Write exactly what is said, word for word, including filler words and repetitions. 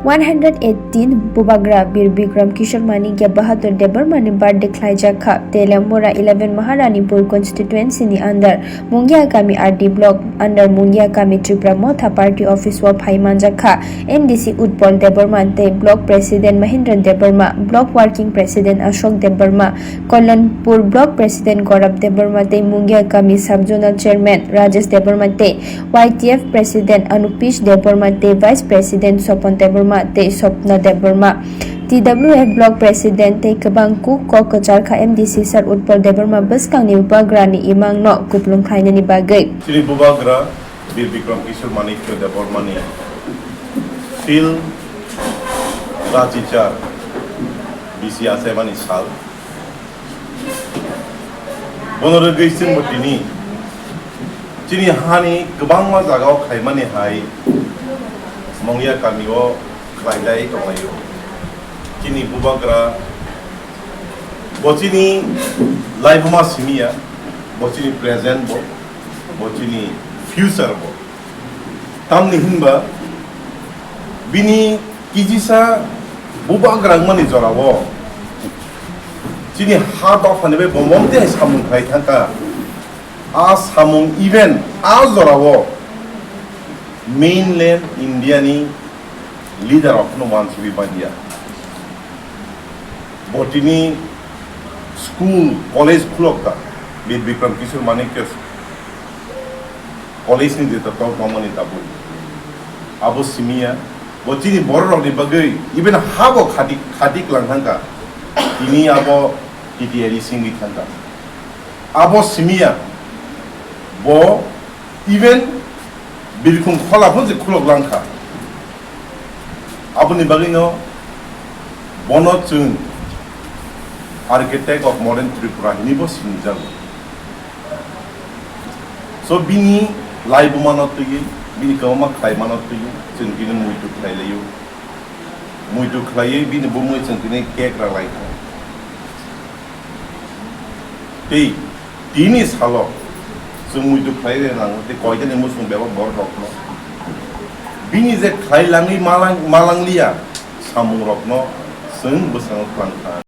One hundred eighteen Bubagra Bir Bikram Kishore Manikya Bahadur Debbarma ni birthday khlaijak kha. Telamura eleven Maharanipur constituency ni under Mungia kami R D block under Mungia kami Tripura Motha party office o phai manjak kha. M D C Utpal Debbarma tei block president Mahendra Debbarma, block working president Ashok Debbarma, Kalyanpur block president Gaurav Debbarma tei Mungia kami sub zonal chairman Rajesh Debbarma tei Y T F President Anupish Debbarma tei Vice President Sopon Debbarma tei Sopna Debbarma, T W F Block President tei kwbang kuk kok kwchar kha. M D C Sir Utpal Debbarma bwskangni bubagrani imangno kupulung khlainani bagwi. Chini bubagra Bir Bikram Kishore Manikya Debbarmani phil rachichar bisi achaimani sal. Bono rwgwi chwngbo tini chini hani kwbangma jagao khaimani hai Mongya kamio khlailai tonglaio. Chini bubagra bo chini laibuma simiya, bo chini present bo, bo chini future bo. Tamni hinba bini kijisa bubagra wngmani jorao chini ha dophani bai bo momte hai samung khlai thangkha. A samung even a jorao mainland India ni leader rok no wansugwi baniya. Bo tini school, college khulok ta, Bir Bikram Kishore Manikya college ni jeta tok tongmani tabuk. Abo simiya, bo chini borok rokni bagwi even habo khati, khati klang thangkha. Tini abo T T A D singwi thangkha. Abo simiya, bo even Birkhung khola phano je khulok langkha. Aboni bagwino bono chwng Architect of Modern Tripura hinwi bo sinijago. So bini laibumano twiwi, bini kwbangma khlaimano twiwi chwng bini muitu khlailaio. Muitu khlaiwi bini bumui chwng tini cake rwlaikha. Tei tini salo chwng muitu khlai rwnai nango, tei koitani muchung bebak borok rokno bini je khlai langwi malang-, malangliya samung rokno chwng bwskango twlang kha.